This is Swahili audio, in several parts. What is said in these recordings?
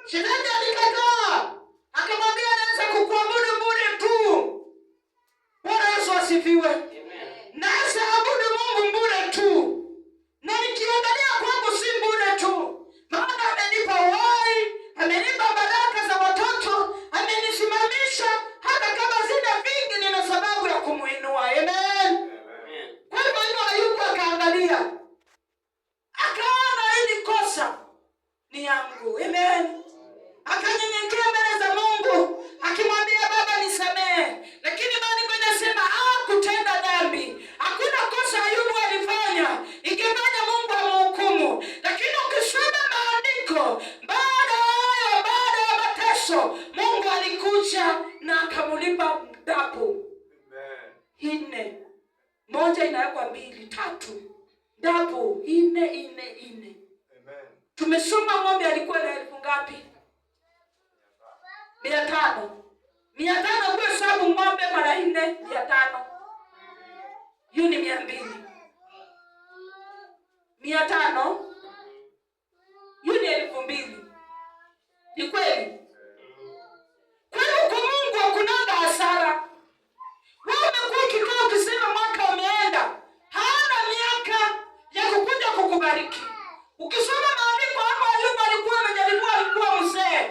Shetani alikataa, akamwambia anaweza kukuabudu bure tu. Bwana Yesu asifiwe. Naweza abudu Mungu bure tu, na nikiangalia kwangu si bure tu, maana amenipa uhai, amenipa baraka za watoto, amenisimamisha. Hata kama sina vingi, nina sababu ya kumuinua. Amen. Kwa hivyo hivyo Ayubu akaangalia, akaona hili kosa ni yangu. Amen. Akanyenyekea mbele za Mungu akimwambia, Baba nisamehe. Lakini maandiko inasema hakutenda dhambi, hakuna kosa Ayubu alifanya ingefanya Mungu amhukumu. Lakini ukisoma maandiko, baada ya hayo, baada ya mateso, Mungu alikuja na akamulipa double nne, moja inawekwa mbili, tatu, double nne, nne, nne. Tumesoma ng'ombe alikuwa na elfu ngapi? 500. 500, kuhesabu ng'ombe mara nne, 500. Hiyo ni 200. 500, hiyo ni 2000. Ni kweli? Kwa hiyo kwa Mungu hakunanga hasara. Wewe umekuwa ukikaa ukisema mwaka umeenda, hana miaka ya kukuja kukubariki. Ukisoma maandiko hapo, Ayubu alikuwa amejaribiwa, alikuwa mzee,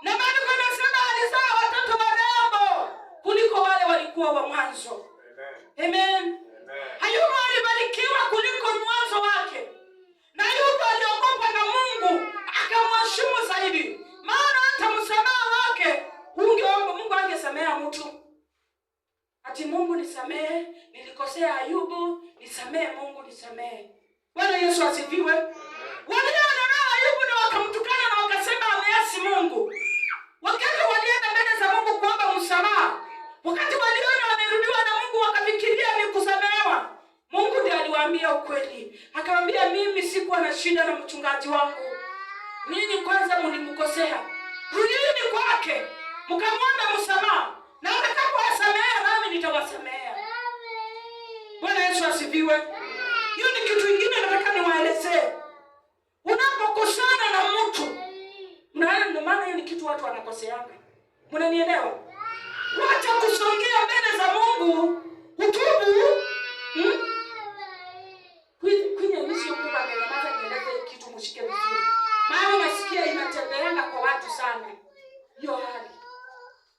na maandiko yanasema alizaa watoto warembo kuliko wale walikuwa wa mwanzo. Amen. Ayubu alibarikiwa kuliko mwanzo wake, na Ayubu aliogopa na Mungu akamheshimu zaidi, maana hata msamaha wake ungeomba Mungu angesamea mtu ati Mungu nisamehe, nilikosea Ayubu, nisamehe Mungu, nisamehe. Bwana Yesu asifiwe. Waliona nao Ayubu na wakamtukana na wakasema ameasi Mungu. Wakati walienda mbele za Mungu kuomba msamaha, wakati waliona wamerudiwa na Mungu wakafikiria ni kusamehewa. Mungu ndiye aliwaambia ukweli, akamwambia mimi sikuwa na shida na mchungaji wangu, ninyi kwanza mlimkosea, rudini kwake mkamwombe msamaha, na atakapowasamehea nami nitawasamehea. Bwana Yesu asifiwe. Hiyo ni kitu ingine nataka niwaelezee. Unapokosana na mtu, na ndio maana hiyo ni kitu watu wanakoseanga. Mnanielewa? Wacha kusongea mbele za Mungu, utubu. Kwenye nisio kuba amenyamaza, nieleze kitu mshike vizuri. Maana nasikia inatembeanga kwa watu sana. Hiyo hali.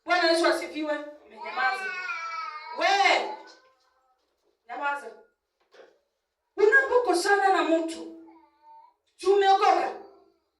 Bwana Yesu asifiwe. Umenyamaza. We, nyamaza. Unapokosana na mtu, si umeokoka?